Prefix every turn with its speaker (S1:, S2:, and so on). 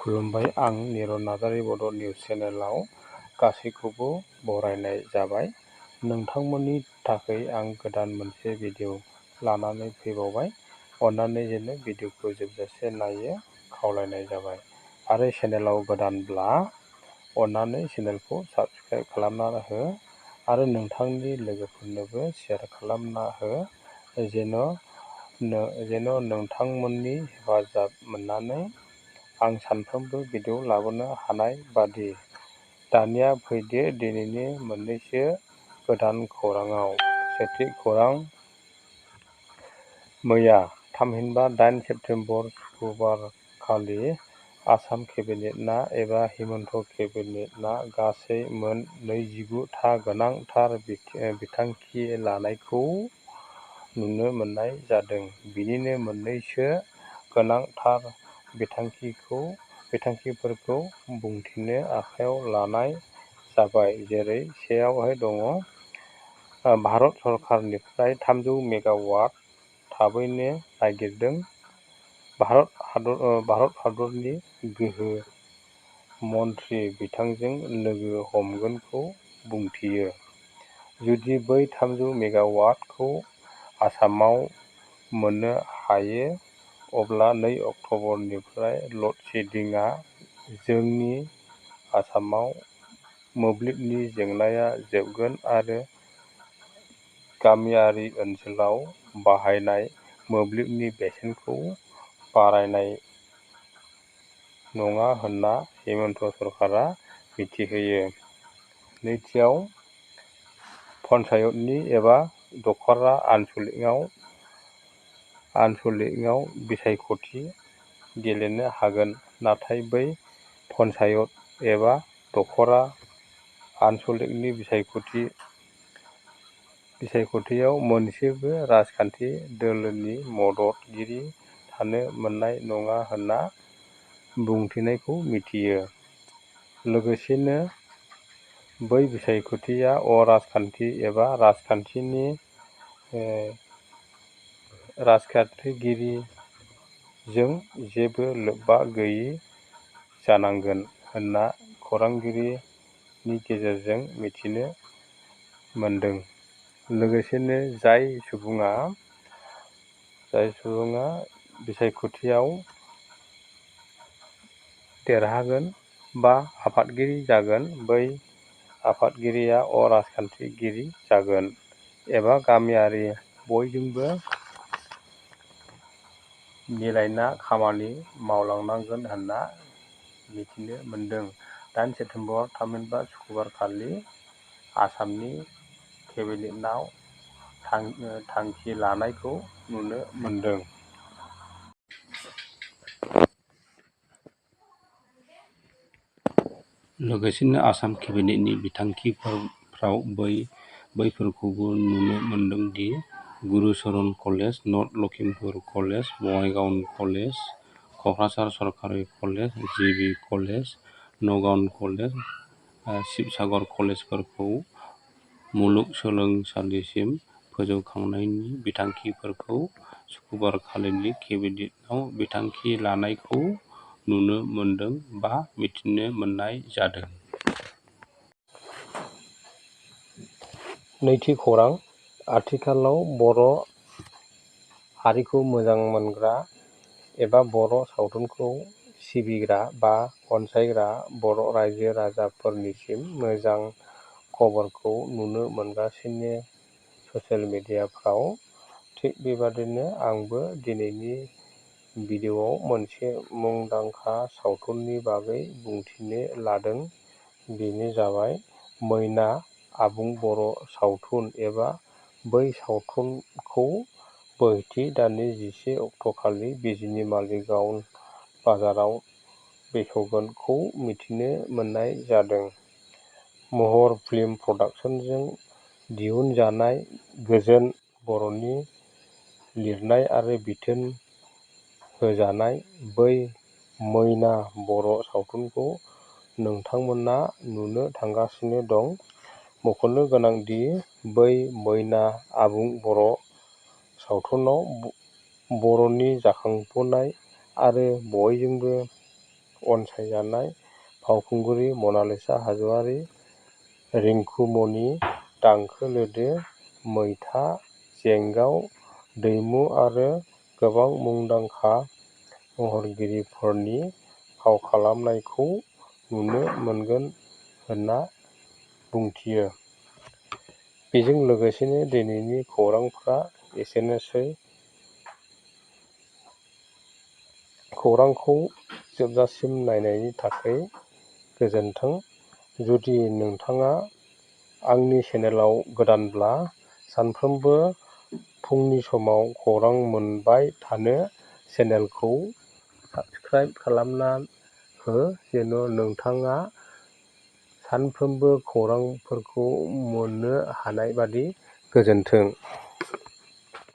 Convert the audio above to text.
S1: खुलुमबाय, आं निरन नार्जारि बड' निउस चेनेलाव गासैखौबो बरायनाय जाबाय। नोंथांमोननि थाखाय आं गोदान मोनसे भिडिअ लानानै फैबावबाय। अन्नानै जेन भिडिअखौ जोबजासे नायो खावलायनाय जाबाय। आरो चेनेलाव गोदानब्ला अन्नानै चेनेलखौ साबस्क्राइब खालामना हो आरो नोंथांनि लोगोफोरनोबो शेयार खालामना हो जेन' नोंथांमोननि हेफाजाब मोननानै आं सानफ्रोमबो भिडिअ लाबोनो हानाय बादि। दानिया फैदो दिनैनि मोननैसो गोदान खौराङाव। सेथि खौरां, मैया थामहिनबा 8 सेप्तेम्बर सुक्रुबारखालि आसाम केबिनेटआ एबा हिमन्त केबिनेटआ गासै मोन 29 था गोनांथार बिथांखि लानायखौ नुनो मोननाय जादों। बिनिनो मोननैसो गोनांथार बिथांखिफोरखौ बुंथिनो आखायाव लानाय जाबाय। जेरै सेयावहाय दङ, भारत सरकारनिफ्राय 300 मेगावाट थाबैनो नागिरदों। भारत हादरनि गोहो मन्थ्रि बिथांजों लोगो हमगोनखौ बुंथियो। जुदि बै 300 मेगावाटखौ आसामाव मोननो हायो, अब्ला 2 अक्ट'बरनिफ्राय ल'ड-शेडिंआ जोंनि आसामाव मोब्लिबनि जेंनाया जोबगोन आरो गामियारि ओनसोलाव बाहायनाय मोब्लिबनि बेसेनखौ बारायनाय नङा होनना हिमन्त सरकारा मिथिहोयो। नैथियाव, पन्चायतनि एबा दखरा आनसलिकआव बिसायख'थि गेलेनो हागोन, नाथाय बै पन्चायत एबा दखरा आनसलिकनि बिसायख'थियाव मोनसेबो राजखान्थि दोलोनि मददगिरि थानो मोननाय नङा होनना बुंथिनायखौ मिथियो। लोगोसेनो बै बिसायख'थिया अराजखान्थि एबा राजखान्थिगिरिजों जेबो लोब्बा गैयि जानांगोन होनना खौरांगिरिनि गेजेरजों मिथिनो मोनदों। लोगोसेनो जाय सुबुङा बिसायख'थियाव देरहागोन बा आफादगिरि जागोन, बै आफादगिरिया अराजखान्थिगिरि जागोन एबा गामियारि बयजोंबो मिलायना खामानि मावलांनांगोन होनना मिथिनो मोनदों। 8 सेप्तेम्बर थामहिनबा सुक्रुबारखालि आसामनि केबिनेटआव थांखि लानायखौ नुनो मोनदों। लोगोसेनो आसाम केबिनेटनि बिथांखिफोराव बैफोरखौबो नुनो मोनदों the Guru Charan college, north Lakhimpur college, Bongaigaon college, Kokrajhar सरकारि college, JB college, Nagaon college, Sibsagar कलेजफोरखौ मुलुगसोलोंसालिसिम फोजौखांनायनि बिथांखिफोरखौ सुक्रुबारखालिनि केबिनेटआव बिथांखि लानायखौ नुनो मोनदों बा मिथिनो मोननाय जादों। नैथि खौरां, आथिखालाव बर' हारिखौ मोजां मोनग्रा एबा बर' सावथुनखौ सिबिग्रा बा अनसायग्रा बर' रायजो राजाफोरनिसिम मोजां खबरखौ नुनो मोनगासिनो ससियेल मिडियाफ्राव। थिग बेबादिनो आंबो दिनैनि भिडिअआव मोनसे मुंदांखा सावथुननि बागै बुंथिनो लादों। बेनो जाबाय मैना आबुं बर' सावथुन एबा बै सावथुनखौ बोहैथि दाननि 11 अक्ट'खालि बिजिनि मालिगाव बाजाराव बेखेवगोनखौ मिथिनो मोननाय जादों। महर फिल्म प्रडाक्शनजों दिहुनजानाय गोजोन बर'नि लिरनाय आरो बिथोन होजानाय बै मैना बर' सावथुनखौ नोंथांमोना नुनो थांगासिनो दं। मख'नो गोनांदि बै मैना आबुं बर' सावथुनाव बर'नि जाखांफुनाय आरो बयजोंबो अनसायजानाय फावखुंग्रि मनालिसा हाज'वारि, रिंकुमनि, दांखो लोदो, मैथा, जेंगाव, दैमु आरो गोबां मुंदांखा महरगिरिफोरनि फाव खालामनायखौ नुनो मोनगोन होनना बुंथियो। बेजों लोगोसेनो दिनैनि खौरांफ्रा एसेनोसै। खौरांखौ जोबजासिम नायनायनि थाखाय गोजोन्थों। जुदि नोंथाङा आंनि चेनेलाव गोदानब्ला सानफ्रोमबो फुंनि समाव खौरां मोनबाय थानो चेनेलखौ साबस्क्राइब खालामना हो जेन' नोंथाङा सानफ्रोमबो खौरांफोरखौ मोननो हानाय बादि। गोजोन्थों।